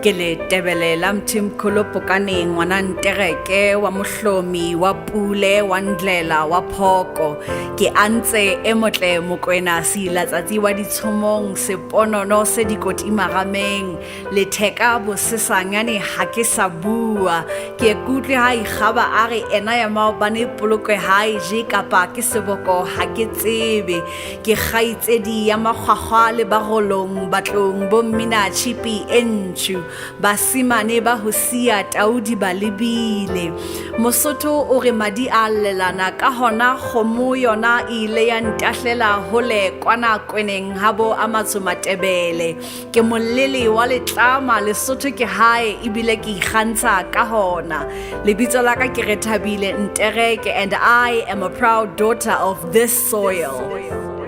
Ke Letebele la Mthimkhulu Pokane, ngwana Ntereke wa Mohlomi wa Pule wa Ndlela wa Phoko. Ke antse e motle Mokwena Seilatsatsi wa ditshomong, seponono se dikoti marameng, letheka bosesanyane ha ke sa bua. Ke ikutlwe ha ikgaba a re ena ya maobane polokwe ha e je kapa ke seboko ha ke tsebe. Ke kgaitsedi ya makgwakgwa le barolong batlong bo mmina tšhipi e ntšhu, basimane ba ho siya taudi ba lebile. Mosotho o re madi a llelana, ka hona kgomo yona e ile ya ntahlela hole kwana kweneng habo a matsho Matebele. Ke molele wa letlama, Lesotho ke hae ebile ke ikgantsha ka hona. Lebitso la ka ke Rethabile Ntereke and I am a proud daughter of this soil.